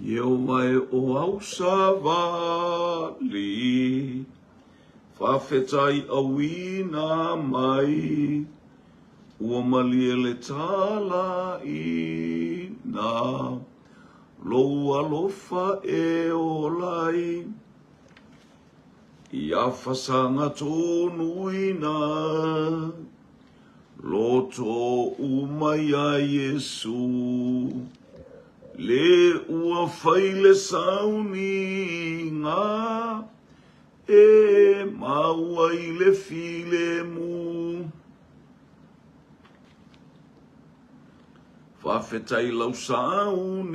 Ieova e o au savali, Faafetai auina mai, Ua malie le talaina, Lou alofa e ola ai. Ia fasaga tonuina, Loto uma iā Iesu, Le ua fai le sauniga, E maua i le filemu. Faafetai lau sauniga,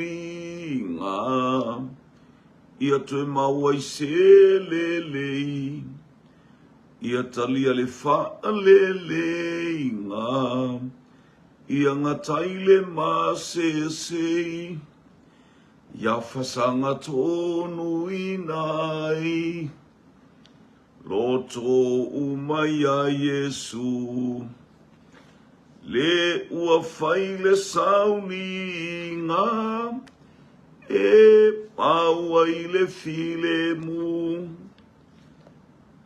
Ia toe maua i se lelei. Ia talia le faaleleiga, ia gatai le masese, ia fasaga tonuina ai loto uma iā Iesu. Le ua fai le sauniga e maua i le filemu.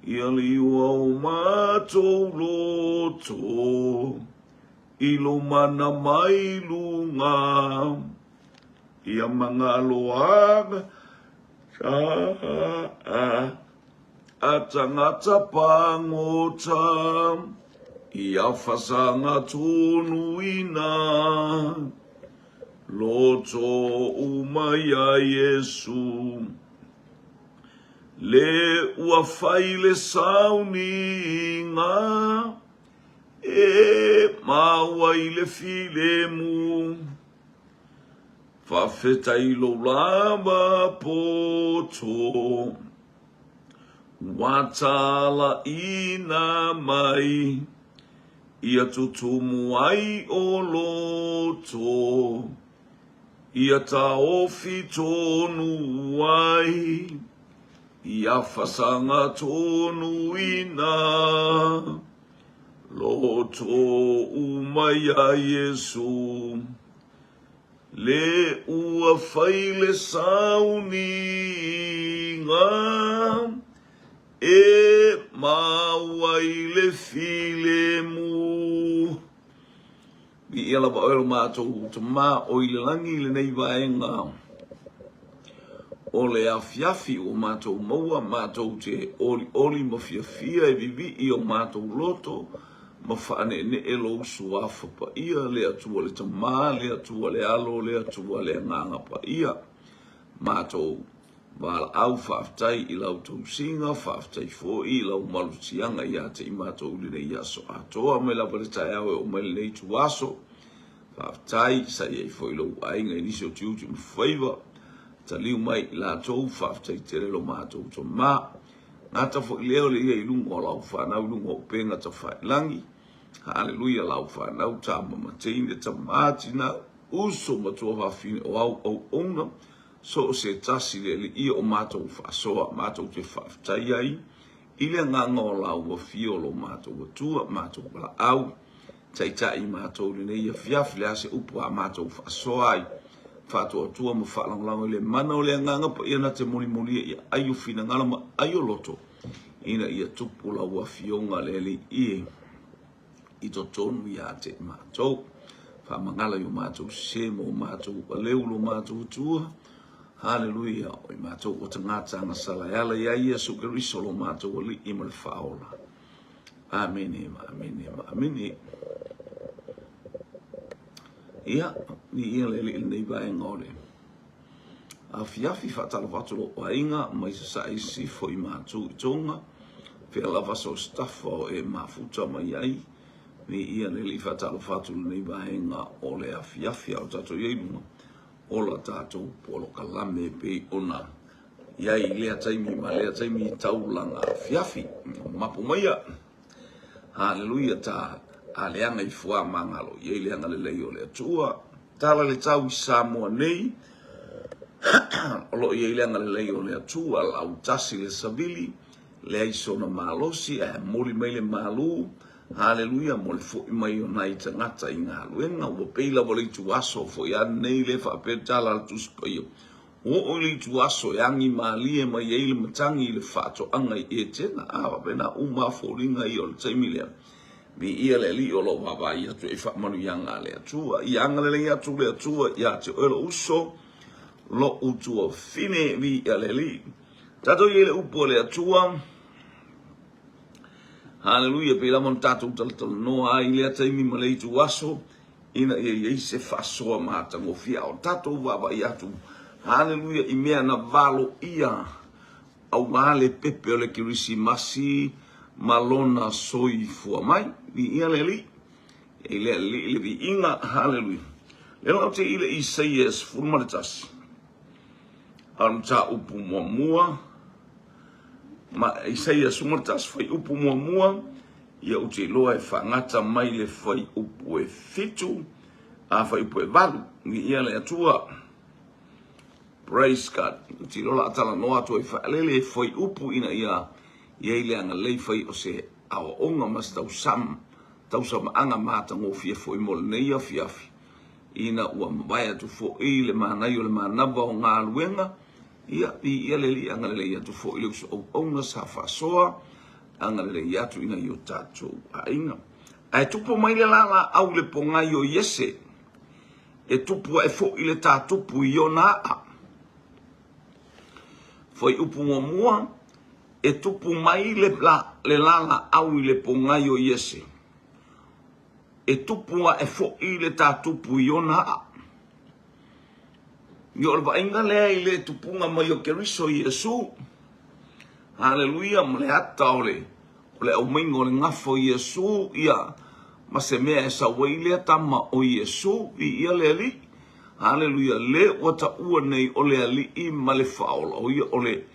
Ia liua o matou loto i lou mana mai luga, ia magaloaga a tagata pagota, ia fasaga tonuina loto uma iā Iesu. Le ua fai le sauniga e maua i le filemu. Faafetai i lou lava poto ua talaina mai ia tutumu ai o loto. Ia taofi tonu ai, ia fasaga tonu ina loto uma iā Iesu. Le ua fai le sauniga e maua i le filemu. Viia lava oe lo matou Tama o i le lagi i lenei vaega o le afiafi ua matou maua matou te olioli ma fiafia e vivii o matou loto ma faaneenee lou Suafa Paia, le Atua le Tama, le Atua le Alo, le Atua le Agaga Paia. Matou valaau faafetai i lau tausiga, faafetai foi i lau malosiaga ia te i matou i lenei aso atoa, mai lava le taeao e oo mai lenei ituaso. Faafetai, sa i ai foi lou aiga i nisi o tiute ma faiva, taliu mai i latou, faafetai tele lo matou tama. Gata foi lea o le ia i luga o lau fanau i luga o upega tafailagi. Haleluia lau fanau, tama ma teine, tama, tina, uso, matua, fafine o au auauna. So o se tasi le Alii o matou faasoa, matou te faafetai ai i le agaga o lau afio o lo matou Atua, matou valaau, taitai i matou i lenei afiafi, le a se upu a matou faasoa ai, faatuatua ma faalagolago i le mana o le Agaga Paia na te mulimulia i aai o finagalo ma aai o loto, ina ia tupu lau afioga le Alii e. i totonu ia te i matou. Faamagalo i o matou sese ma o matou aleu lo matou Atua. Haleluia, o i matou o tagata agasala e ala ia Iesu Keriso lo matou Alii ma le Faaola. Amene ma amene ma amene. Ia, ni ia le alii lenei vaega o le afiafi faatalofa atu lou aiga mai Sasae i Sisifo i Matu i Tonga, fea lava so o se tafa o e mafuta mai ai, viia le Alii faatalofa atu lenei vaega o le afiafi a o tatou i ai luga o la tatou polokalame e pei ona i ai i lea taimi ma lea taimi i taulaga afiafi. Mapu maia! Haleluia ta a leaga i fuā magalo i ai le agalelei o le Atua. Tala le tau i Samoa nei, o lo o i ai le agalelei o le Atua, lautasi le savili, leai sona malosi, ae moli mai le malu, haleluia, mo le foi mai o nai tagata i galuega. Ua pei lava o le ituaso foi a nei le faapea tala a le Tusi Paia. Ua oo i le ituaso e agi malie mai ai le matagi i le faatoaga i Etena, a faapena uma lava foliga ia o le taimi lea. Viia le Alii o lo o vaavaai atu i faamanuiaga a le Atua. Ia agalelei atu le Atua ia te oe lou uso, lou tuafine, viia le Alii. Tatou i ai le upu a le Atua. Haleluia, pei lava ona tatou talatalanoa ai i lea taimi ma le ituaso, ina ia i ai se faasoa matagofie a o tatou vaavaai atu, haleluia, i mea na valoia aua le pepe o le Kerisimasi ma lona soifua mai. Viia le Alii. E i le Alii le viiga, haleluia. Lea la ou te i le Isaia 11, a o le mataupu muamua, ma Isaia 11, fuaiupu muamua, Ia ou te iloa e faagata mai le fuaiupu e 7 a fuaiupu e 8. Viia le Atua. Praise God. Ou te iloa la a talanoa atu ai faalele e fuaiupu ina ia i ai le agalelei fai o se aoaoga ma se tausam, tausamaaga matagofie foi mo lenei afiafi ina ua mavae atu foi le manaia o le manava o galuega. Ia, viia le Alii, agalelei atu foi le uso auauna sa faasoa agalelei atu i nai o tatou aiga. Ae tupu mai le laalaau i le pogai o Iese, e tupu ae foi le tatupu i ona aa. Fuaiupu muamua, e tupu mai le, la, le laalaau i le pogai o Iese, e tupu ae foi le tatupu i ona aa. Ia o le vaaiga lea i le tupuga mai o Keriso Iesu. Haleluia, ma le ata o le, o le aumaiga o le gafa o Iesu, ia, ma se mea e sau ai lea tama o Iesu, viia le Alii. Haleluia, le ua taua nei o le Alii ma le Faaola, o ia o le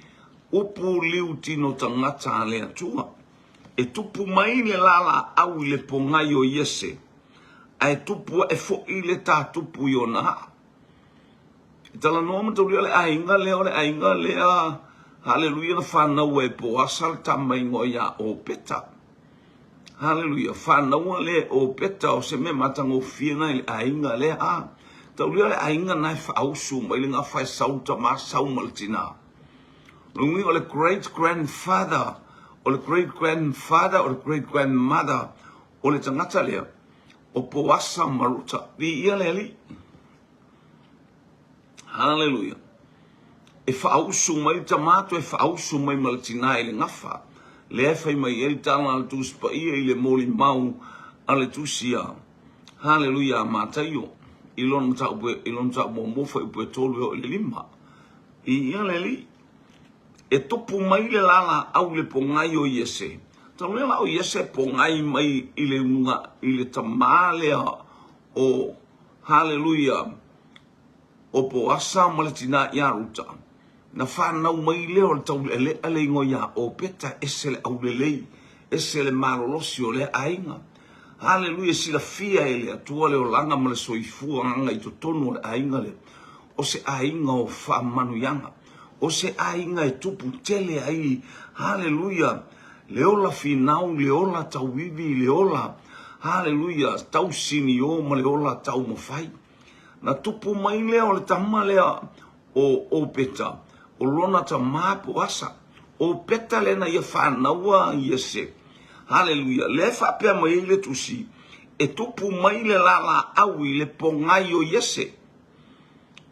upu liu tino tagata a le Atua. E tupu mai le laalaau i le pogai o Iese, ae tupu ae foi le tatupu i ona aa. E talanoa ma taulia le aiga lea, o le aiga lea, haleluia, na fanau ai e Poasa le tama igoa ia Opeta. Haleluia, fanaua lea e Opeta, o se mea matagofie na i le aiga lea. A, taulia le aiga na e faausu mai le gafa e sau le tama sau ma le tina. O le uiga o le great grandfather, o le great grandfather, o le great grandmother, o le tagata lea, o Poasa ma Ruta. Viia le Alii. Haleluia. E faausu mai le tama toe faausu mai ma le tina i le gafa. Lea e fai mai ai le tala a le Tusi Paia i le molimau a le Tusi a Haleluia a Mataio i lona mataupu i lona mataupu muamua fuaiupu e 3 e oo i le 5. Viia le Alii. E tupu mai le laalaau i le pogai o Iese. Talu ai la o Iese pogai mai i le unuga i le tamā lea o Haleluia o Poasa ma le tinā ia Ruta. Na fanau mai lea o le taulealea le igoa ia Opeta, ese le aulelei, ese le malolosi o lea aiga. Haleluia, silafia e le Atua le olaga ma le soifuaga i totonu o le aiga lea. O se aiga o faamanuiaga. O se aiga e tupu tele ai, haleluia, le ola finau, le ola tauivi, le ola, haleluia, tausinio ma le ola taumafai. Na tupu mai lea o le tama lea o Opeta, o lona tamā Poasa. Opeta lea na ia fanaua Iese. Haleluia. Lea e faapea mai ai le tusi, e tupu mai le laalaau i le pogai o Iese.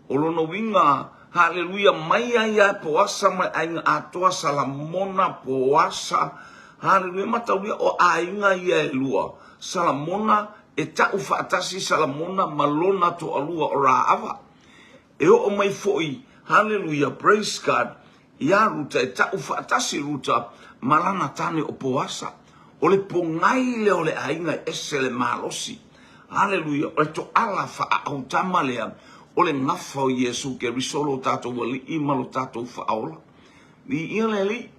O lona uiga, haleluia, mai ai ia Poasa ma le aiga atoa, Salamona, Poasa, haleluia, mataulia o aiga ia e lua, Salamona, e ta'u faatasi Salamona ma lona toalua o Raava. E oo mai foi, haleluia, praise God, Iā Ruta, e ta'u faatasi Ruta ma lana tane o Poasa. O le pogai lea o le aiga e ese le malosi. Aleluia! O le toala faaautama lea o le gafa o Iesu Keriso lo tatou Alii ma lo tatou Faaola. Viia le Alii!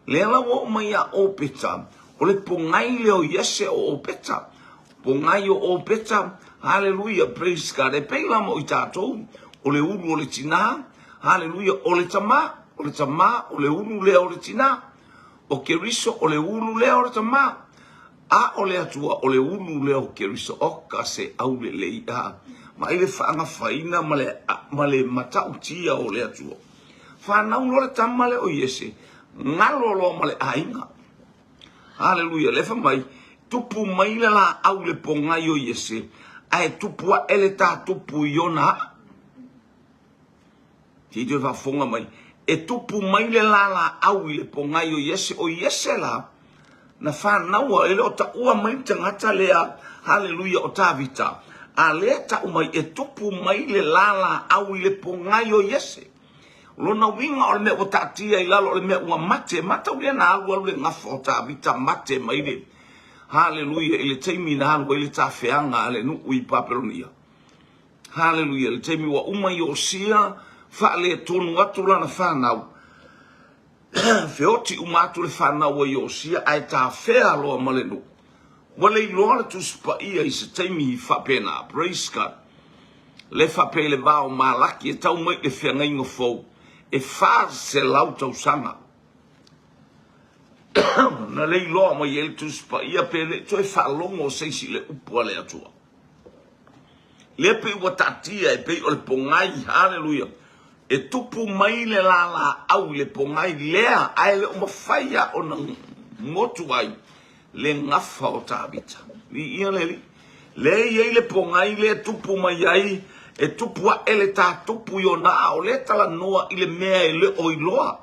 Lea la ua oo mai ia Opeta, o le pogai lea o Iese o Opeta. Pogai o Opeta, haleluia, praise God. E pei la mo i tatou, o le ulu o le tinā, haleluia, o le tamā, o le tamā, o le ulu lea o le tinā. O Keriso, o le ulu lea o le tamā. A o le Atua, o le ulu lea o Keriso. O ka se aulelei a. Vaai le faagafaina ma le, ma le matautia o le Atua. Fanau loa le tama lea o Iese, galo loa ma le aiga. Haleluia. Lea fai mai, tupu mai le laau i le pogai o Iese, ae tupu ae le tatupu i ona aa. Se i toe faafofoga mai. E tupu mai le lalaau i le pogai o Iese. O Iese la, na fanaua, e le o taua mai le tagata lea, haleluia, o Tavita. A lea tau mai, e tupu mai le lalaau i le pogai o Iese. O lona uiga o le mea ua taatia i lalo o le mea ua mate, mataulia na alu alu le gafa o Tavita mate mai le, haleluia, i le taimi na alu ai le tafeaga a le nuu i Papelonia. Haleluia, le taimi ua uma Iosia faaletonu atu lana fanau, feoti uma atu le fanau a Iosia ae tafea loa ma le nuu. Ua le iloa le Tusi Paia i se taimi faapena. Praise God. Le faapea i le va o Malaki e tau mai i le feagaiga fou e 400 tausaga. Na le iloa mai ai le Tusi Paia pe le i toe faalogo se isi i le upu a le Atua. Lea pei ua taatia e pei o le pogai, haleluia, e tupu mai le lalaau i le pogai lea, ae le o mafai lava ona motu ai le gafa o Tavita. Viia le Alii. Lea e i ai le pogai lea e tupu mai ai, e tupu ae le tatupu i ona aa, o lea e talanoa i le mea e le o iloa.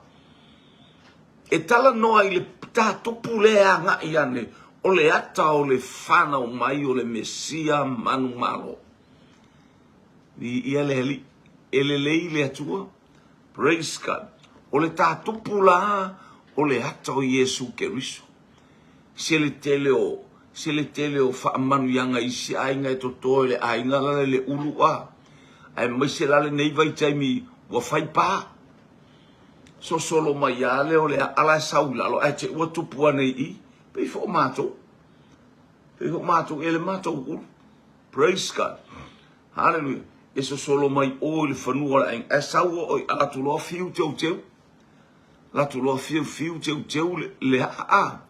E talanoa i le tatupu lea e agai ane, o le ata o le fanau mai o le Mesia manumalo. Viia le Alii, e lelei le Atua. Praise God. O le tatupu la o le ata o Iesu Keriso. Se le tele o se le tele o faamanuiaga i isi aiga e toto e le aiga la le ulu a. Aemaise la lenei vaitaimi ua fai pa. Sosolo mai lava lea o le a'a la e sau i lalo ae te ua tupu ane i i. Pei foi o matou. Pei foi o matou e le matou ulu. Praise God. Hallelujah. E sosolo mai o i le fanua o le aiga. Ae sau o i atu loa fiu teuteu. Latu loa fiu fiu teuteu le, le a'a.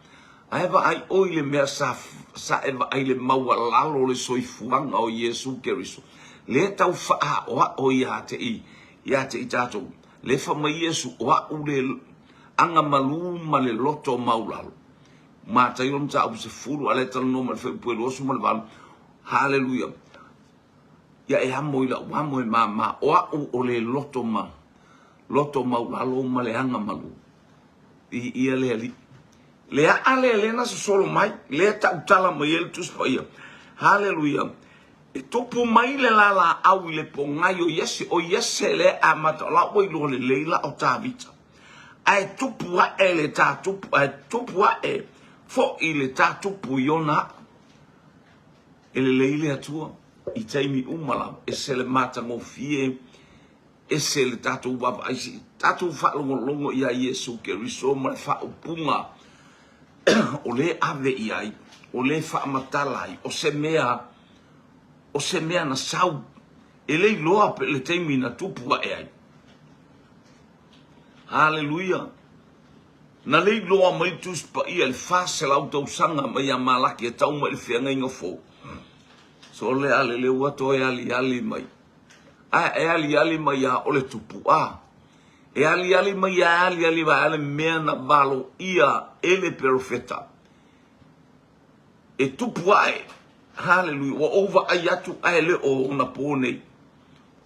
Ae vaai oi le mea sa, sa e vaai le maualalo o le soifuaga o Iesu Keriso. Lea tau faaoao ia te i, ia te i tatou. Le fa mai Iesu, o a'u le aga malū ma le loto maulalo. Mataio mataupu 10, a lea talanoa mai le fuaiupu e 28. Haleluia. Ia e amo i la'u amo e māmā, o a'u o le loto ma, loto maulalo ma le aga malū. Viia le Alii. Le a'a lea lea na sosolo mai, lea tautala mai ai le Tusi Paia. Haleluia. E tupu mai le lalaau i le pogai o Iese, o Iese lea e amata, o la ua iloa lelei la o Tavita. Ae tupu ae le tatupu, ae tupu ae foi le tatupu i ona aa. E lelei le Atua i taimi uma lava, ese le matagofie, ese le tatou vaavaai, se i tatou faalogologo ia Iesu Keriso ma le faaupuga o lea ave i ai, o lea faamatala ai, o se mea, o se mea na sau, e le iloa pe le taimi na tupu ae ai. Haleluia! Na le iloa mai le Tusi Paia i le 400 tausaga mai ia Malaki e tau mai i le feagaiga fou. So le a lele ua toe aliali mai. Ae e aliali mai ia o le tupu'a. E aliali mai ia aliali mai le mea na valoia e le perofeta. E tupu ae. Haleluia. Ua ou vaai atu ae le o ona pō nei.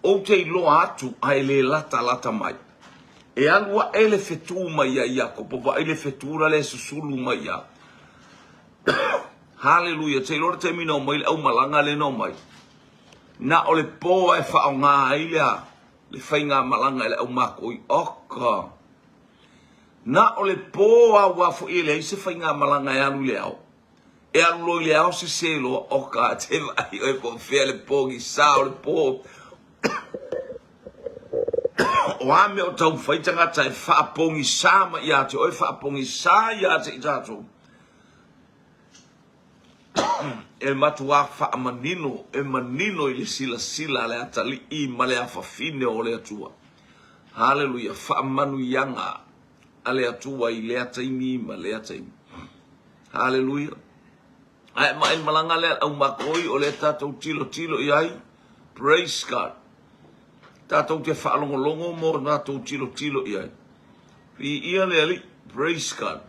Ou te iloa atu ae le latalata mai. E alu ae le fetū mai ia Iakopo, vaai le fetū la le susulu mai ia. Haleluia. Te iloa le taimi na omai le aumalaga lea na omai. Na o le pō e faaaoga ai le, le faigamalaga i le aumakoi. Oka! Na o le pō a ua foi e leai se faigamalaga e alu i le ao. E alu loa i le ao sese loa, oka, te vaai oe po o fea le pogisa o le pō. O a mea o taumafai tagata e faapogisa mai ia te oe, faapogisa ia te i tatou. E matuā faamanino, e manino i le silasila a le atalii ma le afafine o le Atua. Haleluia, faamanuiaga a le Atua i lea taimi ma lea taimi. Haleluia. Ae mai le malaga lea au makoi o lea tatou tilotilo i ai. Praise God. Tatou te faalogologo ma o tatou tilotilo i ai. Viia le Alii. Praise God.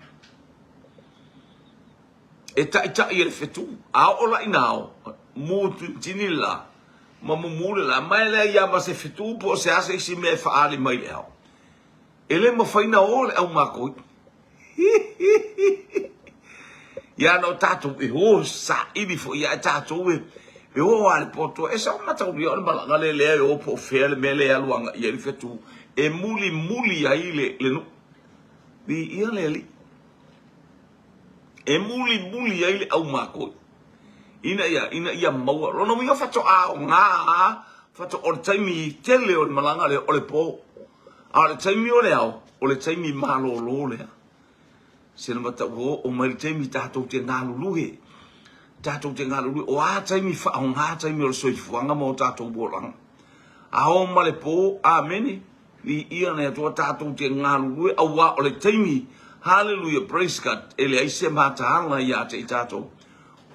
E taitai e le fetu. A oo la ina ao, mu tinitini le la, ma mumu le la, ma e leai lava ma se fetu po o se a se isi mea e faaali mai le ao. E le mafai na o le au makoi. Ia na o tatou e o saili foi ia e tatou e e o a le poto e sa mataulia o le malaga le lea e o po o fea le mea lea e alu agai ai le fetu e mulimuli ai le le nuu. Viia le Alii. E mulimuli ai le au makoi. Ina ia ina ia maua lona uiga faatoa aoga faatoa o le taimi tele o le malaga lea o le po. A o le taimi o le ao, o le taimi malolo lea. Sina matau ua oo mai le taimi tatou te galulue. Tatou te galulue. O a taimi faaaoga taimi o le soifuaga ma o tatou olaga. Ao ma le po, amene. Viia le Atua tatou te galulue auā o le taimi, hallelujah, praise God, e leai se mataala ia te i tatou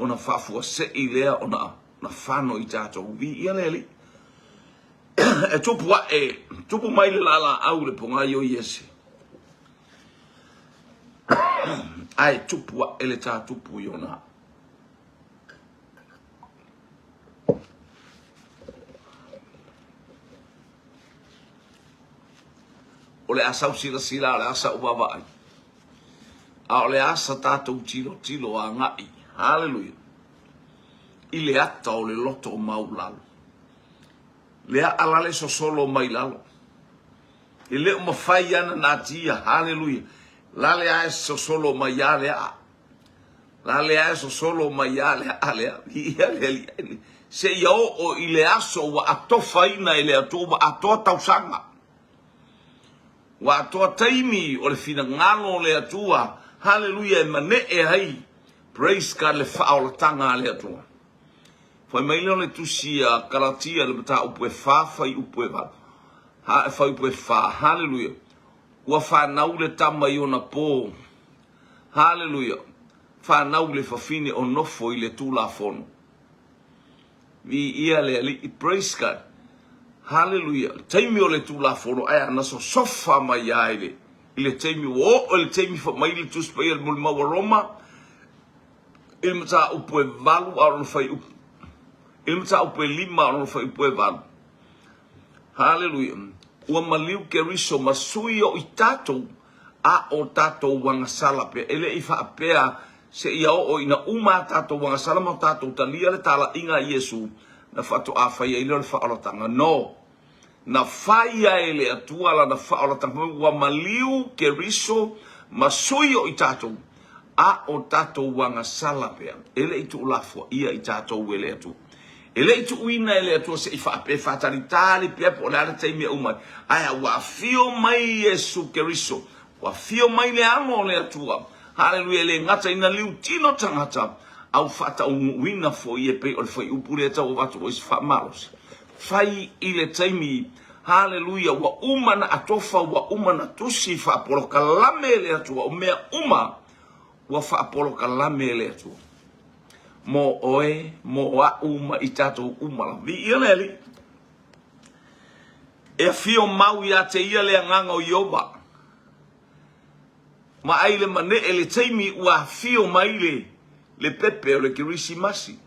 ona faafuasei lea ona na fano i tatou. Viia le Alii. E tupu ae, tupu mai le laalaau i le pogai o Iese. Ae tupu ae le tatupu i ona. O le a sau silasila, o le a sau vaavaai. A o le a sa tatou tilotilo agai. Haleluia. I le ata o le loto maulalo. Le aa la le sosolo mai lalo. E le o mafai ana natia. Haleluia. La le ae sosolo mai a le aa. La le ae sosolo mai a le aa lea. Ia le ali. Se ia oo i le aso ua atofaina e le Atua ua atoa tausaga. Ua atoa taimi o le finagalo o le Atua. Haleluia e manee ai. Praise God le faaolataga a le Atua. Fai mai lea o le tusi a Kalatia i le mataupu e 4 fuaiupu e 8. Ha, fuaiupu e 4. Haleluia. Ua fanau le tama i ona po. Haleluia. Fanau le fafine o nofo i le Tulafono. Viia le Alii. Praise God. Haleluia. Le taimi o le Tulafono, ae ana sosofa mai lava i le, i le taimi ua oo i le taimi fai mai le Tusi Paia i le Mulimau a Roma, I le mataupu e 8 a o lona fuaiupu, i le mataupu e 5 a o lona fuaiupu e 8. Haleluia. Ua maliu Keriso ma sui o i tatou a o tatou agasala pea. E le i faapea seia oo ina uma a tatou agasala ma tatou talia le talaiga a Iesu na faatoa fai ai lea o le faaolataga. No. Na fai e le Atua lana faaolataga fai mai, ua maliu Keriso ma sui o i tatou, a o tatou agasala pea, e le i tuulafoaia i tatou e le Atua. E le i tuuina e le Atua se i faapea faatalitali pea po o le a le taimi e uma ai, ae ua afio mai Iesu Keriso, ua afio mai le Alo o le Atua, haleluia, e le gata ina liutino tagata, a ua faataunuuina foi e pei o le fuaiupu lea e tau avatu ai se faamalosi. Fai i le taimi, haleluia, ua uma na atofa, ua uma na tusi faapolokalame e le Atua, o mea uma ua faapolokalame e le Atua. Mo oe, mo a'u ma i tatou uma lava. Viia le Alii. E afio mau ia te ia le agaga o Ieova. Vaai le manee le taimi ua afio mai le le pepe o le Kerisimasi.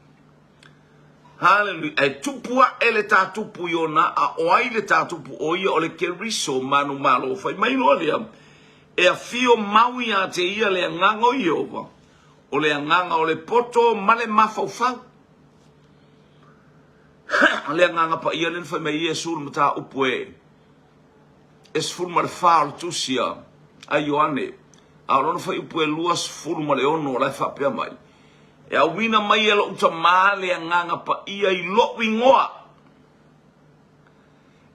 Haleluia. Ae tupu ae le tatupu i ona a o ai le tatupu o ia o le Keriso manumalo. Fai mai loa lea, e afio mau ia te ia le agaga o Ieova, o le agaga o le poto ma le mafaufau. Le agaga paia lea na fai mai Iesu le mataupu e e 14 o le tusi a Ioane, a o lona fuaiupu e 26 o la e faapea mai, E auina mai e lou Tamā le Agaga Paia i lou igoa,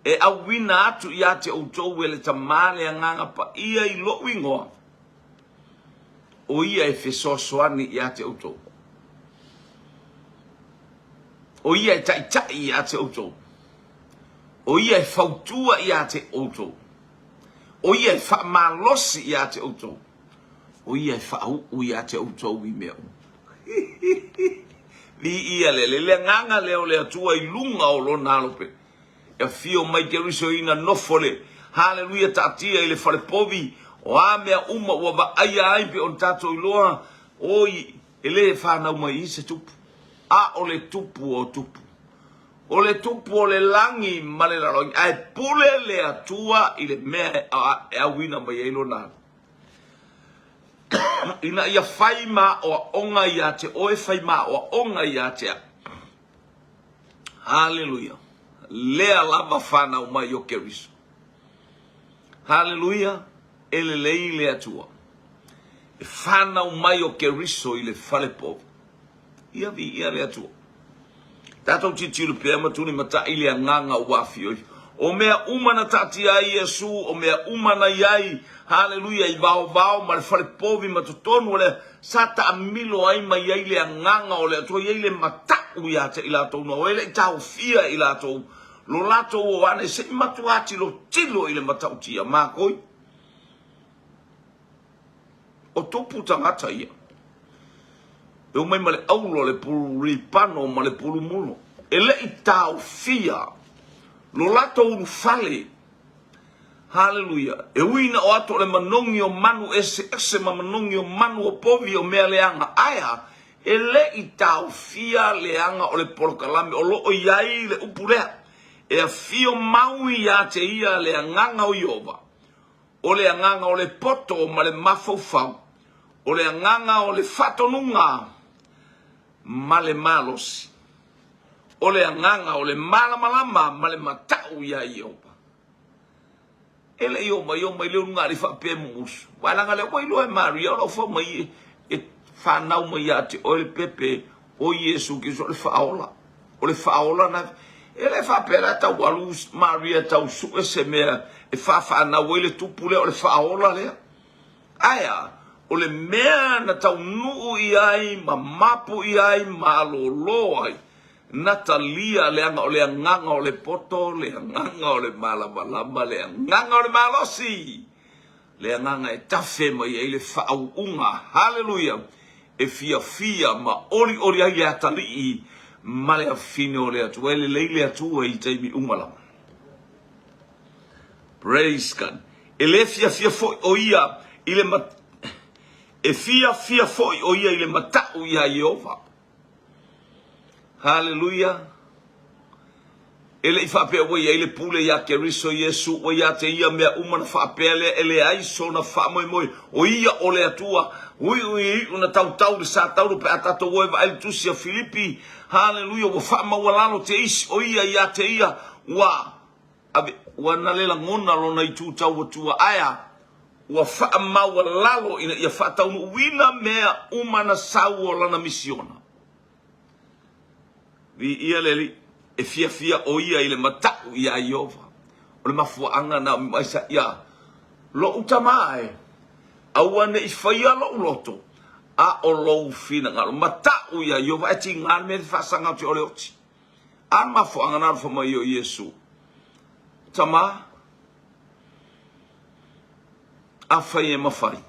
e auina atu ia te outou e le Tamā le Agaga Paia i lou igoa, o ia e fesoasoani ia te outou. O ia e taitai ia te outou. O ia e fautua ia te outou. O ia e faamalosi ia te outou. O ia e faauu ia te outou i mea uma. Viia le Alii. Le agaga lea o le Atua i luga o Lona Alo Pele. E afio mai Keriso ina nofo le, haleluia, taatia i le falepovi, o a mea uma ua vaaia ai pei ona tatou iloa, oi, e le fanau mai i se tupu, a o le tupu o tupu. O le tupu o le lagi ma le lalolagi, ae pule le Atua i le mea e auina mai ai Lona Alo. Ina ia fai ma aoaoga ia te oe, fai ma aoaoga ia te au. Haleluia. Lea lava fanau mai o Keriso. Haleluia. E lelei le Atua. E fanau mai o Keriso i le falepovi. Ia viia le Atua. Tatou tilotilo pea ma tulimatai le agaga ua afio ifo. O mea uma na taatia ai Iesu, o mea uma na i ai, haleluia, i vaovao ma le falepovi ma totonu o le, sa taamilo ai ma i ai le agaga o le Atua, i ai le matau ia te i latou na o e le i taofia e i latou lo latou o ane se i matua tilotilo i le matautia. Makoi. O tupu tagata ia. E omai ma le aulo, le pulu ripano ma le pulu mulo. E le i taofia lo latou ulufale. Haleluia. E ui ina o atu o le manogi o manu eseese ma manogi o manu o povi o mea leaga, ae a? E le i taofia leaga o le polokalame o lo o i ai le upu lea, E afio mau ia te ia le agaga o Ieova, o le agaga o le poto ma le mafaufau, o le agaga o le faatonuga ma le malosi, o le agaga o le malamalama ma le matau iā Ieova. E le i oo mai, oo mai le ulugalii faapea e mumusu. Aua leaga lea ua iloa e Maria o lau fau mai e fanau mai ia te oe le pepe o Iesu Keriso o le faaola. O le faaola na. E le faapea la tau alu Maria tau sue se mea e faafanau ai le tupu lea o le faaola lea. Ae a? O le mea na taunuu i ai ma mapu i ai ma alolo ai, na talia leaga o le agaga o le poto, le agaga o le malamalama, le agaga o le malosi, le agaga e tafe mai ai le faauuga, haleluia, e fiafia ma olioli ai le atalii ma le afine o le Atua. E lelei le Atua i taimi uma lava. Praise God. E le fiafia foi o ia i le e fiafia foi o ia i le matau iā Ieova. Haleluia. E le i faapea ua i ai le pule iā Keriso Iesu, ua ia te ia mea uma na faapea lea e leai sona faamoemoe, o ia o le Atua. Ui ui iu na tautau le sa tauro pe a tatou o e vaai le tusi a Filipi. Haleluia, ua faamaualalo te isi o ia ia te ia, ua ave, ua na le lagona lona itu tauatua, ae a? Ua faamaualalo ina ia faataunuuina mea uma na sau o lana misiona. Viia le Alii, e fiafia ʻo ia i le mataʻu iā Ieova. O le mafuaaga na o Isaia, Loʻu tama e, aua ne i faia loʻu loto, a o lou finagalo. Mataʻu iā Ieova, ae tiga le mea e faasaga atu o le oti. A le mafuaaga na alofa mai o Iesu, Tama, afai e mafai,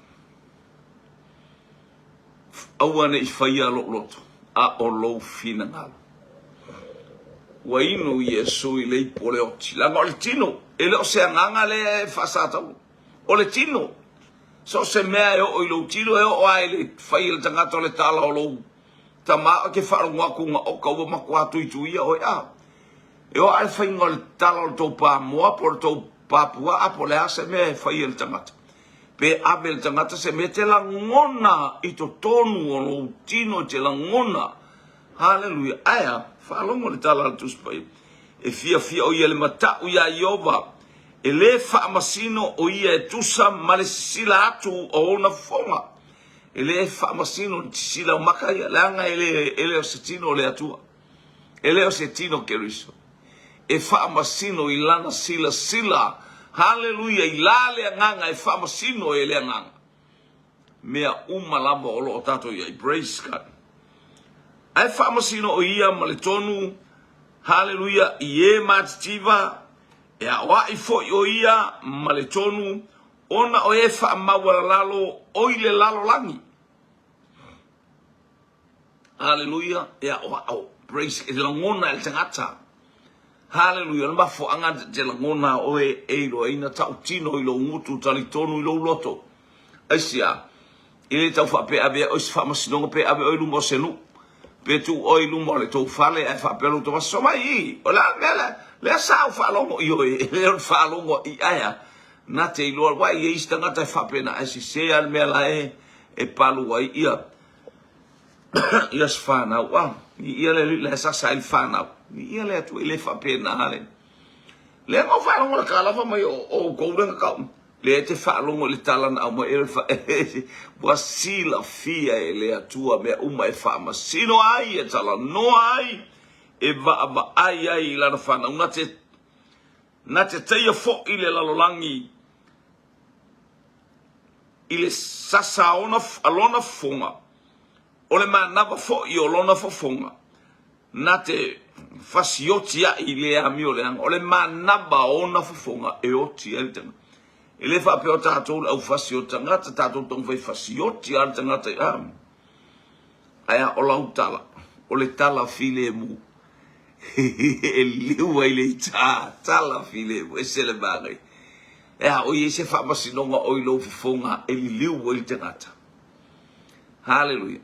Aua ne i faia lou loto, a o lou finagalo. Ua inu Iesu i le ipu o le oti, leaga o le tino, e le o se agaga lea e faasataua. O le tino, so o se mea e oo i lou tino, e oo lava i le fai e le tagata o le tala o lou tama, e te faalogo atu na oka ua matua tuituia oe. A, e oo lava i le faiga o le tala o le tou pamoa po o le tou papuaa po o le a se mea e fai e le tagata. Pe ave le tagata se mea e te lagona i totonu o lou tino e te lagona. Haleluia. Ae a? Faalogo le tala a le Tusi Paia. E fiafia o ia le matau iā Ieova, e le faamasino o ia e tusa ma le sisila atu o ona fofoga. E le faamasino le sisila o maka ia, leaga e le, e le o se tino o le Atua. E le o se tino Keriso. E faamasino i lana silasila. Haleluia! I la le agaga e faamasino e le agaga. Mea uma lava o lo o tatou i ai. Praise God. Ae faamasino o ia ma le tonu, haleluia, i e matitiva, e aoai foi o ia ma le tonu, ona o e faamaualalalo o i le lalolagi. Haleluia! E aʻoaʻo. Praise E lagona e le tagata. Haleluia! O le mafuaaga e te lagona oe e iloaina tautino i lou gutu talitonu i lou loto. Aisea? E le tau faapea avea oe se faamasinoga pe ave oe i luma o se nuu, pe tuu oe i luma o le tou fale ae faapea lou tama, Soso mai i! O le a le mea lea? Lea sa ou faalogo i oe, e le o le faalogo i ae a? Na te iloa, aua e i ai isi tagata e faapena, ae sese lava le mea la e e palu ai ia ia se fanau. A, ia le alii la e sasa ai le fanau. Ia le Atua, e le faapena le. Lea na ou faalogo i le tala fai mai o outou lea na tau. Lea e te faalogo i le tala na aumai e le ua silafia e le Atua mea uma e faamasino ai, e talanoa ai, e vaavaai ai i lana fanau. Na te, na te taia foi le lalolagi i le sasa a lona fofoga, o le manava foi o lona fofoga, na te fasioti ai i le amio leaga, o le manava o ona fofoga e oti ai le tagata. E le faapea o tatou le aufasi o tagata, tatou taumafai fasioti lava le tagata i a. Ae a o lau tala, o le tala filemu. E liu ai le ita, tala filemu, ese le manaia. E a o i ai se faamasinoga o i lou fofoga e liliu ai le tagata. Haleluia.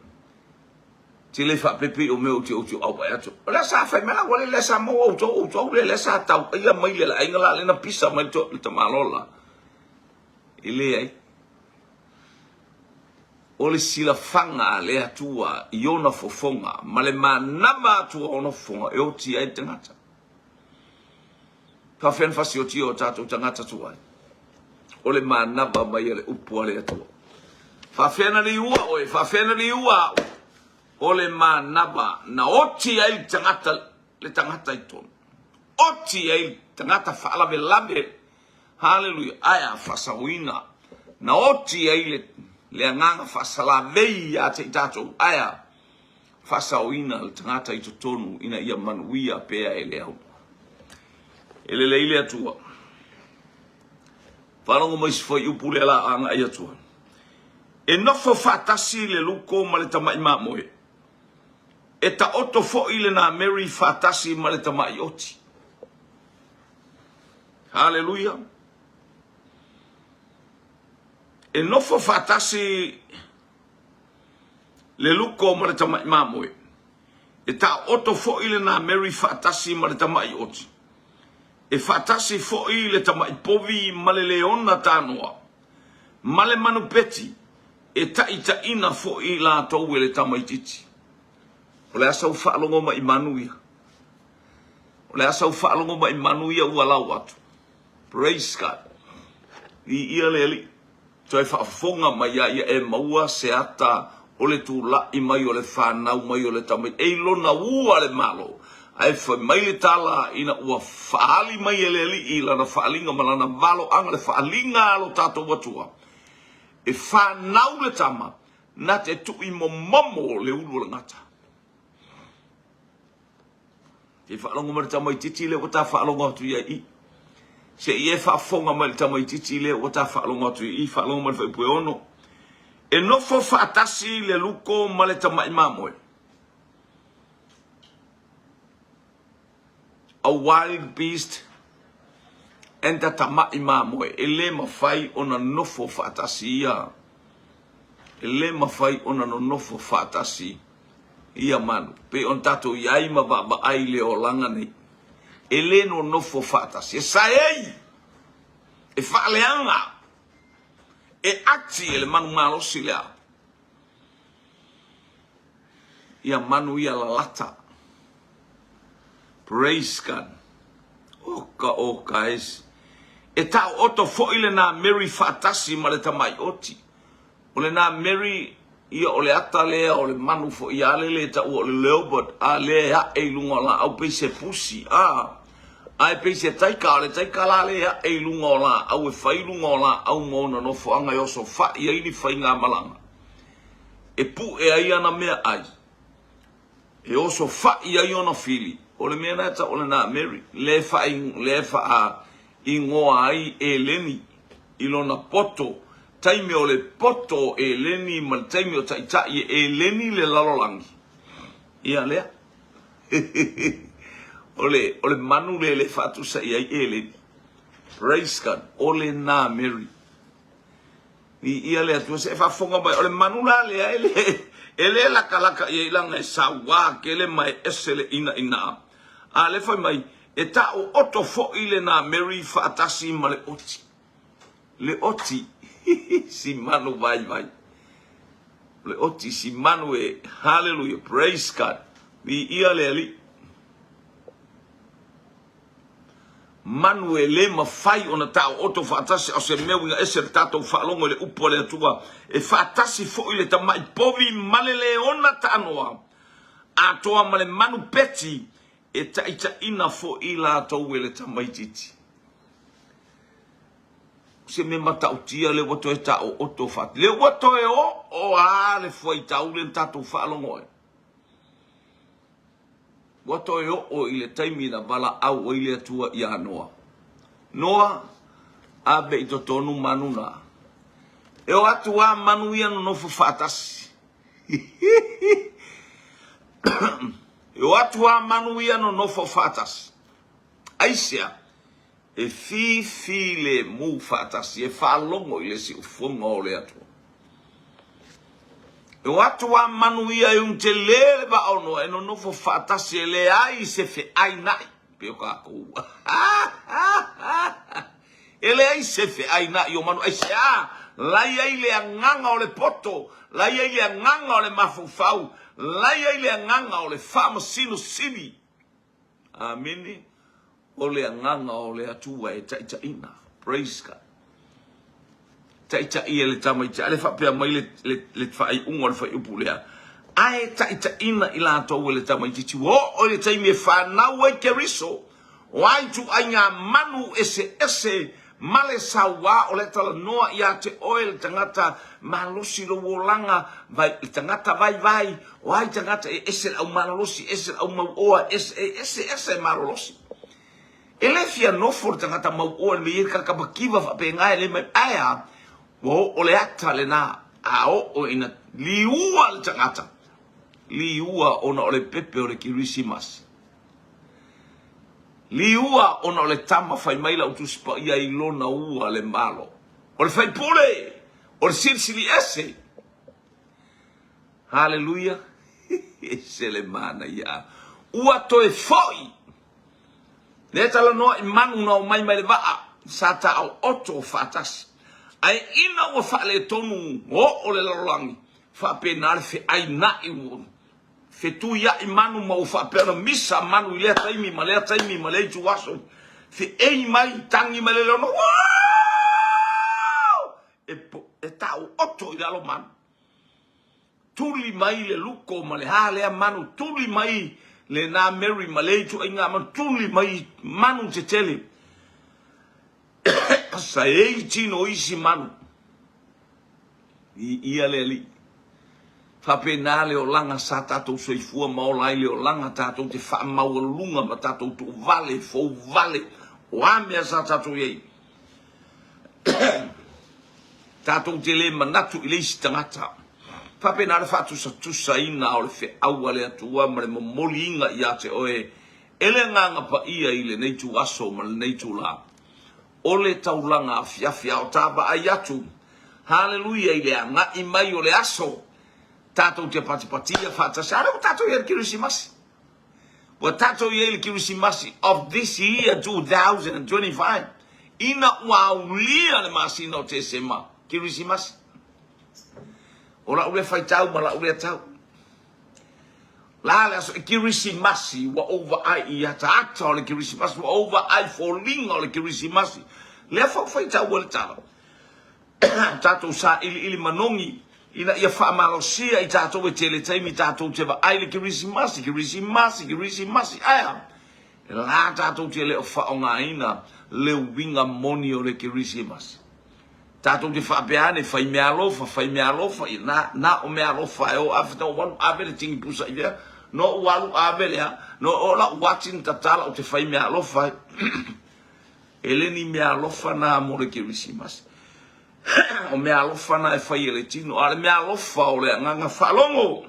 Te le faapepe o mea ou te ou te au ai atu. O lea sa fai mai la wale lea sa maua outou outou lea lea sa tau ia mai le aiga la lena pisa mai to le tamalo la. E leai. O le silafaga a le Atua i ona fofoga ma le manava atu o ona fofoga e oti ai le tagata. Faafefea ona fasiotia o tatou tagata tuai? O le manava mai a le upu a le Atua. Faafefea na liua oe? Faafefea na liua au? O le manava na oti ai le tagata, le tagata i totonu. Oti ai le tagata faalavelave. Haleluia. Ae a faasaoina. Na oti ai le, le agaga faasalavei ia te i tatou. Ae a faasaoina le tagata i totonu ina ia manuia pea e le au. E lelei le Atua. Faalogo mai si fuaiupu lea la agai atu ai. E nofo faatasi le luko ma le tamai mamoe. E taoto foi le nameri faatasi ma le tamai oti. Haleluia. E nofo faatasi le luko ma le tamai mamoe. E taoto foi le nameri faatasi ma le tamai oti. E faatasi foi le tamai povi ma le leona tanoa, ma le manupeti, e taitaiina foi latou e le tamaitiiti. O le a sau faalogo mai manu ia? O le a sau faalogo mai manu ia ua lau atu? Praise God. Viia le Alii. Toe faafofoga mai ia ia e maua se ata o le tula'i mai o le fanau mai o le tamaiti e i lona ua le Malo. Ae fai mai le tala ina ua faaali mai e le Alii lana faaaliga ma lana valoaga le faaaliga a lo tatou Atua e fanau le tama na te tu'i momomo le ulu o le gata. Te faalogo mai le tamaitiiti lea ua ta faalogo atu i ai i. Se i e faafofoga mai le tamaitiiti lea ua ta faalogo atu i i, faalogo mai le fuaiupu e 6. E nofo faatasi le luko ma le tamai mamoe. A wild beast and a tamai mamoe. E le mafai ona nofo faatasi ia. E le mafai ona nonofo faatasi ia manu, pei ona tatou i ai ma vaavaai i le olaga nei. E le nonofo faatasi, e saei, e faaleaga, e ati e le manu malosi lea. Ia manu ia lalata. Praise God. Oka oka es. E taooto foi le nameri faatasi ma le tamai oti. O lena Mary, ia o le ata lea o le manu foi a lele e taua o le leopard, a lea e ae i luga o laau pei se pusi, a, a e pei se taika, a o le taika la lea e ae i luga o laau e fai i luga o laau ma ona nofoaga e osofai ai ni faigamalaga, e pue ai ana meaai. E oso fa'i ai ona fili. O le mea lena e tau o lena Mary, lea e faaigoa ai Eleni i lona poto, taimi o le poto o Eleni ma le taimi o taitai e Eleni le lalolagi. Ia lea. O le, o le manu lea e le faatusa i ai eleni. Praise God. O lena Mary. Viia le Atua, se e faafofoga mai, o le manu la lea e le, e le lakalaka i ai laga e sauā tele ma e ese le inaina. A lea fai mai, e taooto foi lena Mary faatasi ma le oti. Le oti, si manu vaivai. O le oti, si manu e, hallelujah, praise God. Viia le Alii. Manu e le mafai ona taooto faatasi a o se mea uiga ese le tatou faalogo i le upu a le Atua e faatasi foi le tamai povi ma le leona taanoa atoa ma le manu peti e taitaiina foi latou e le tamaitiiti. O se mea matautia lea ua toe taooto faatasi. Lea ua toe oo lava le fuaitau lea na tatou faalogo ai. Ua toe oo i le taimi na valaau ai le Atua iā Noa. Noa, ave i totonu manu na. E o atu a manu ia nonofo faatasi. E o atu a manu ia nonofo faatasi. Aisea? E fifilemu faatasi, e faalogo i le siufofoga o le Atua. E o atu a manu ia e unu tele le vaa o Noa, e nonofo faatasi, e leai se feaina'i, pei o kākou. E leai se feaina'i o manu, aisea? La i ai le agaga o le poto, la i ai le agaga o le mafaufau, la i ai le agaga o le faamasinosini. Amene. O le agaga o le Atua e taitaiina. Praise God. Taitai e le tamaiti. A le faapea mai le, le, le faaiuga o le fuaiupu lea. Ae taitaiina i latou e le tamaitiiti. Ua oo i le taimi e fanau ai Keriso. O a ituaiga manu eseese ma le sauā o le talanoa ia te oe le tagata malosi lou olaga, vai, le tagata vaivai, o ai tagata e ese le au malolosi, ese le au mauoa, ese, e ese ese malolosi. E le fia nofo le tagata mauoa i le mea e i ai le kalakamakiva faapena e le mai, ae a, ua oo le ata lena, a oo ina liua le tagata, liua ona o le pepe o le Kerisimasi. Liua ona o le tama fai mai lau Tusi Paia i lona ua le malo. O le faipule, o le silisili ese. Haleluia! Ese le manaia. Ua toe foi. Lea talanoa i manu na omai mai le vaa, sa taooto faatasi. Ae ina ua faaletonu oo le lalolagi, faapena le feaina'i ua Fetuia'i manu ma ua faapea ona misa manu i lea taimi ma lea taimi ma lea ituaso. Feei mai, tangi mai le leona, Woo! E, e taooto i lalo manu. Tuli mai le luko ma le hā lea manu, tuli mai le nā Mary ma le ituaiga manu, tuli mai manu tetele. Sa ei tino isi manu. Viia le Alii. Faapena le olaga sa tatou soifua ma ola ai le olaga tatou te faamaualuga ma tatou tuuvale, fouvale, o a mea sa tatou i ai. Tatou te le manatu i le isi tagata. Faapena le faatusatusaina o le feau a le Atua ma le momoliina ia te oe e le Agaga Paia i lenei ituaso ma lenei itula. O le taulaga afiafi a o ta vaai atu, haleluia, i le agai mai o le aso, tatou te patipatia faatasi. A lea ua tatou i ai i le Kerisimasi. Ua tatou i ai i le Kerisimasi of this year 2025. Ina ua aulia le masina o Tesema, Kerisimasi. O lau lea faitau ma lau lea tau. La le aso Kerisimasi ua ou vaai i ataata o le Kerisimasi, ua ou vaai foliga o le Kerisimasi. Lea foi faitau ai le tala. Tatou sailiili manogi ina ia faamalosia i tatou e tele taimi tatou te vaai i le Kerisimasi, Kerisimasi, Kerisimasi. Ae a? E la tatou te le o faaaogaina le uiga moni o le Kerisimasi. Tatou te faapea ane, fai meaalofa, fai meaalofa, ia na, na o meaalofa e o ave na ou alu ave le tini pusa i lea, na ou alu ave lea, na o lau uati na tatala ou te fai meaalofa ai. E le ni meaalofa na mo le Kerisimasi. O meaalofa na e fai e le tino, a o le meaalofa o le agaga faalogo.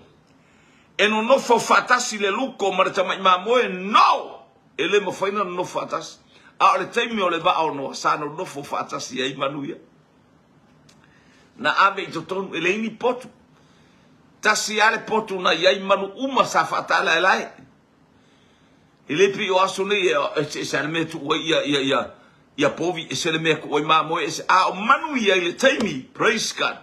E nonofo faatasi le luko ma le tamai mamoe? No! E le mafai ona nonofo faatasi. A o le taimi o le vaa o Noa, sa nonofo faatasi ai manu ia. Na ave i totonu, e leai ni potu. Tasi lava le potu na i ai manu uma sa faatalaelae. E le pei o aso nei e eseese lava le mea e tuu ai ia, ia, ia, ia povi, ese le mea e tuu ai mamoe, ese. A o manu ia i le taimi, praise God,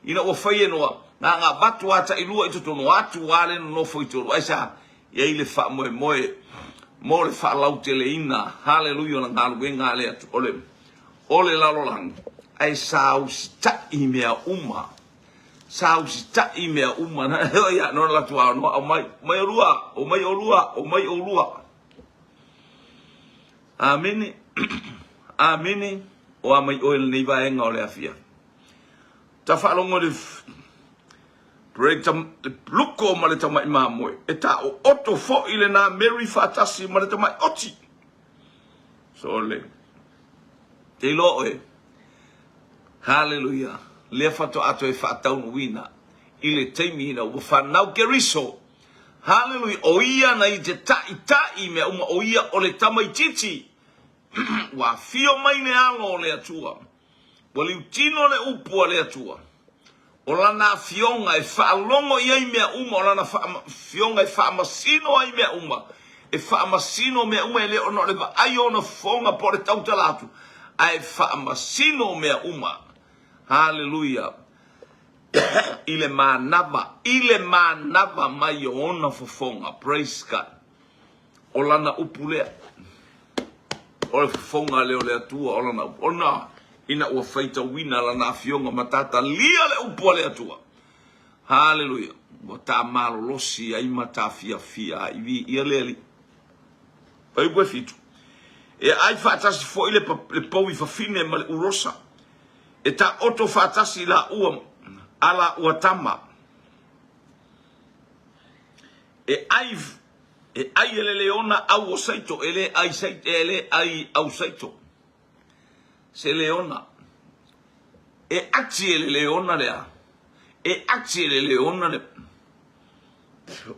ina ua fai e Noa, na ona avatu lava tailua i totonu, atu lava le nonofo i totonu. Aisea? E i ai le faamoemoe mo le faalauteleina, haleluia, o le galuega a le Atua, o le, o le lalolagi, ae sa usitai mea uma. Sa usitai mea uma. Ia, no la tua no au mai, mai olua, o mai olua, o mai olua. Amene. Amene. O a mai oe lenei vaega o le afia. Ta faalogo le break tam, le luko ma le tamai mamoe. E ta o oto foi le na Mary faatasi ma le tamai oti. So le. Te iloa oe. Haleluia! Lea faatoa toe faataunuuina i le taimi ina ua fanau Keriso. Haleluia! O ia na i te taʻitaʻi i mea uma, o ia o le tamaitiiti. Ua afio mai le alo o le Atua. Ua liutino le upu a le Atua. O lana afioga e faalogo i ai mea uma, o lana afioga e faamasino ai mea uma, e faamasino mea uma, e le ona o le vaai o ona fofoga po o le tautala atu, ae faamasino mea uma. Haleluia! I le manava, i le manava mai o ona fofoga. Praise God. O lana upu lea. O le fofoga lea o le Atua, o lana upu. Ona ina ua faitauina lana afioga ma tatalia le upu a le Atua. Haleluia. Ua ta malolosi ai ma ta fiafia ai. Viia le Alii. Fuaiupu e fitu. E ai faatasi foi le, le povi fafine ma le urosa. E taoto faatasi laua a laua tama. E ai E ai e le leona au o saito, e le ai saito, e le ai au saito. Se leona. E ati e le leona lea. E ati e le leona le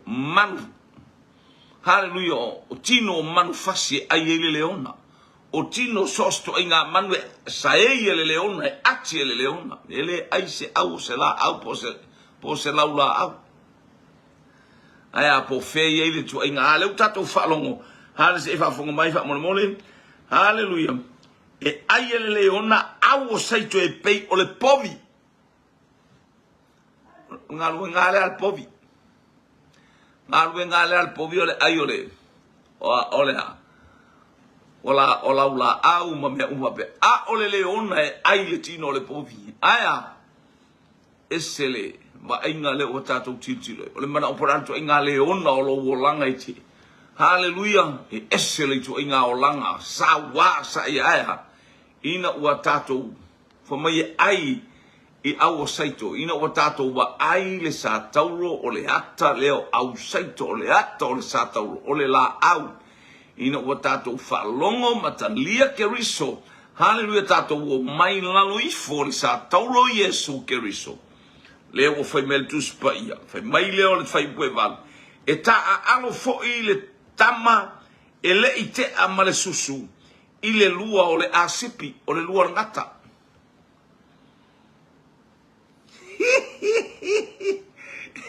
manu. Haleluia, o tino o manu fasi e ai ai le leona. O tino so o ngā manu e saei e le leona, e ati e le leona. E le ai se au o se la au po se, po se lau la au. Ae a po o fea i ai le tuuaiga? A lea ua tatou faalogo, hale se i faafofoga mai faamolemole. Haleluia. E ai e le leona au o saito e pei o le povi. O galuega a lea a le povi. Galuega a lea a le povi o le ai o le o le a o la o lau laau ma mea uma pe a o le leona e ai le tino o le povi. Ae a Ese le vaaiga lea ua tatou tilotilo ai. O le manaʻo po o le a le ituaiga leona o lou olaga i te. Haleluia! E ese le ituaiga olaga sauā sa ia ae a? Ina ua tatou fai mai e ʻai i au o Saito, ina ua tatou vaai le satauro o le ata lea o au Saito, o le ata o le satauro, o le laau, ina ua tatou faalogo ma talia Keriso, Haleluia tatou omai lalo ifo o le satauro o Iesu Keriso. Lea ua fai mai le Tusi Paia, fai mai lea o le Fuaiupu e valu, E taaalo foi le tama e le i tea ma le susu i le lua o le asipi, o le lua o le gata.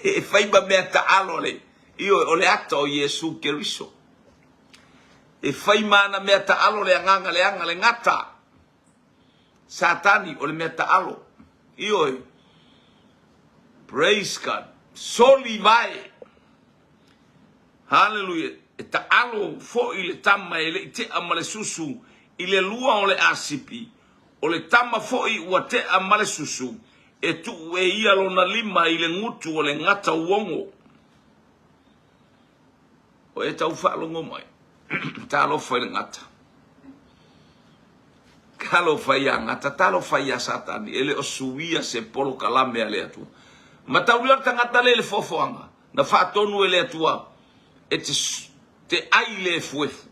E fai ma mea taalo le, ioe, o le ata o Iesu Keriso. E fai ma ana mea taalo le agaga leaga, le gata. Satani, o le mea taalo. Ioe. Praise God. Soli vae. Hallelujah. E taalo foi le tama e le i tea ma le susu i le lua o le asipi. O le tama foi ua tea ma le susu, e tuu e ia lona lima i le gutu o le gata uogo. O e tau faalogo mai, talofa i le gata. Talofa ia gata, talofa ia Satani, e le o suia se polokalame a le Atua. Mataulia le tagata le i le foafoaga, na faatonu e le Atua e te, te ai le efuefu.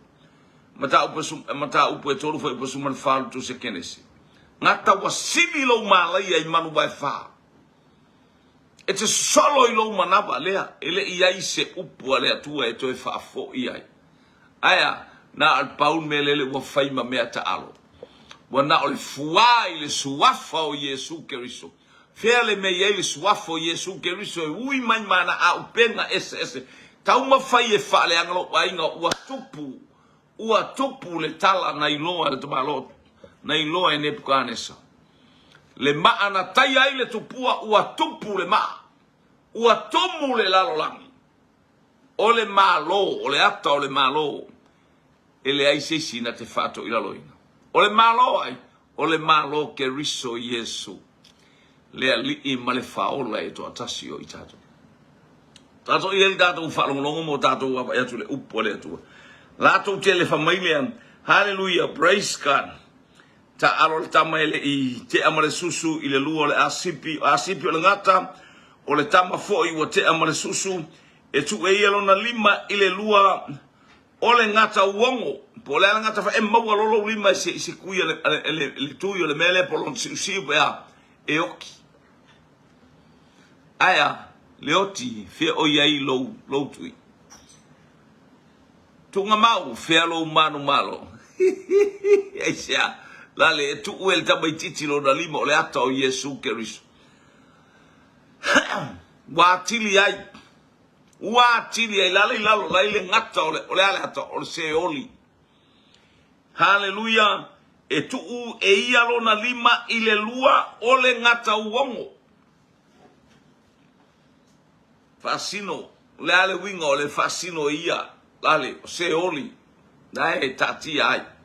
Mataupu e tolu fuaiupu 14 o le Tusi a Kenesi. Gata ua sili lou malaia i manu vae fa. E te sosolo i lou manava lea, e le i i ai se upu a le Atua e toe faafoi ai. Ae a? Na o le pau le mea lele ua fai ma mea taalo. Ua na o le fuā i le Suafa o Iesu Keriso. Fea le mea i ai le Suafa o Iesu Keriso e ui mai ma ana auupega eseese? Taumafai e faaleaga lou aiga ua tupu, ua tupu le tala na iloa e le tamaloa, na iloa e Nepukanesa. Le maa na taia ai le tupua ua tupu le maa, ua tumu le lalolagi. O le Malo, o le ata o le Malo, e leai se isi na te faatoilaloina. O le Malo ai? O le Malo Keriso Iesu, le Alii ma le Faaola e toatasi o i tatou. Tatou i ai le tatou faalogologo mo tatou vaavaai atu i le upu a le Atua. Latou te alefa mai lea. Hallelujah, praise God. Taalo le tama e le i tea ma le susu i le lua o le asipi, o asipi o le gata, o le tama foi ua tea ma le susu, e tuu e ia lona lima i le lua o le gata uogo, po o le a le gata e maua loa lou lima i se, i se kui a le, a le, le, le tui o le mea lea po o lona siusiu pe a, e oki. Ae a, le oti, fea o i ai lou, lou tui? Tuugamau, fea lou manumalo? Aisea? Lale, e tuu e le tamaitiiti lona lima o le ata o Iesu Keriso. Ua atili ai, ua atili ai, lale i lalo, la i le gata o le, o le a le ata? O le Seoli. Haleluia! E tuu e ia lona lima i le lua o le gata uogo. Faasino, o le a le uiga o le faasino e ia, lale, o Seoli, la e taatia ai.